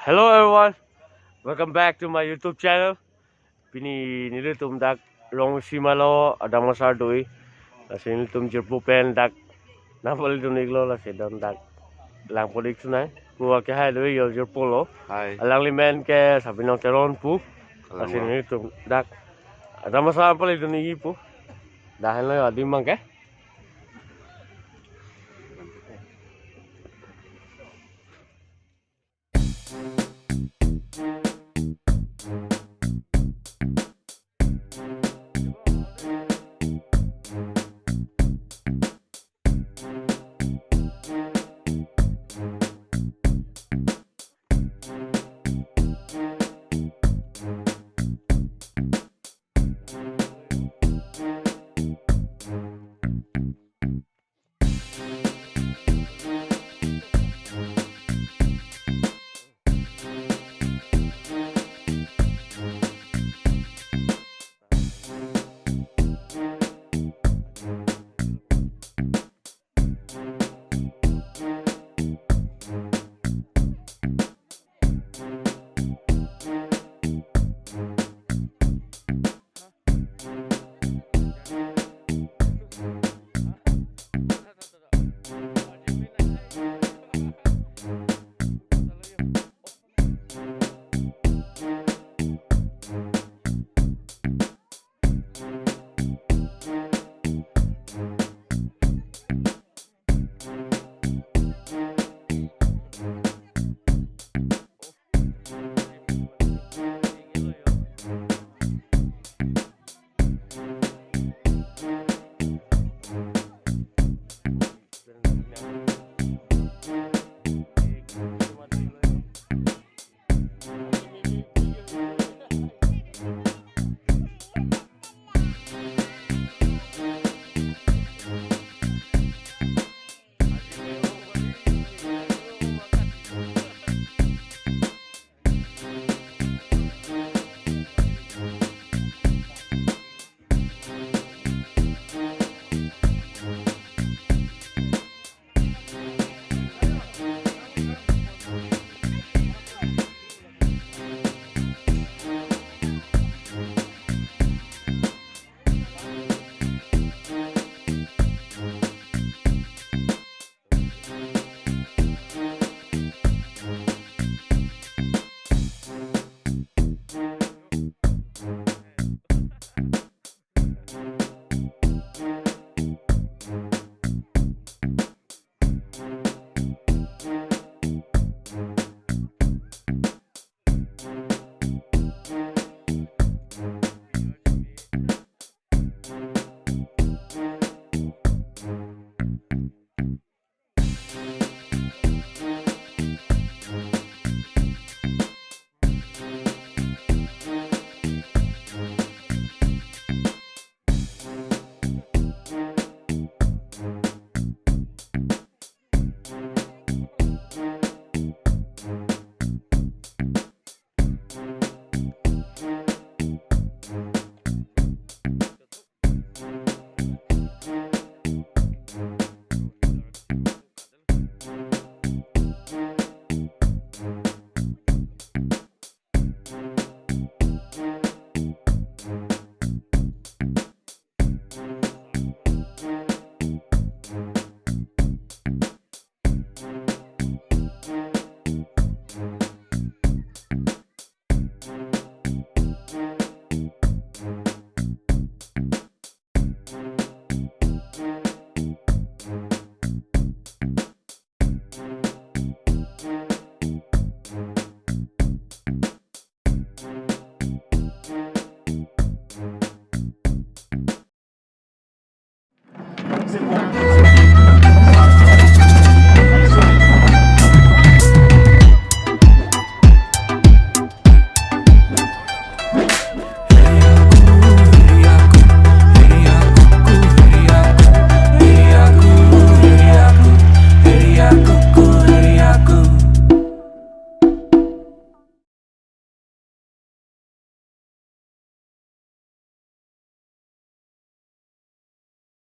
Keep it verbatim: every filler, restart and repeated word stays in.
Hello everyone, welcome back to my YouTube channel. Pini nelitum dak Rongsi malo, adam asar do-i. Lasi nelitum jirpo pen dak nangpali dun-iklo, lasi dam dak langpon-ik sunai. Pu ake hai do-i, yo jirpo lo. Hai. Alangli men ke Sabinong Teron pu. Kalang lasi lo. Nelitum dak adam asar pali dun-ikji pu. Dak henlo yo adim abang ke.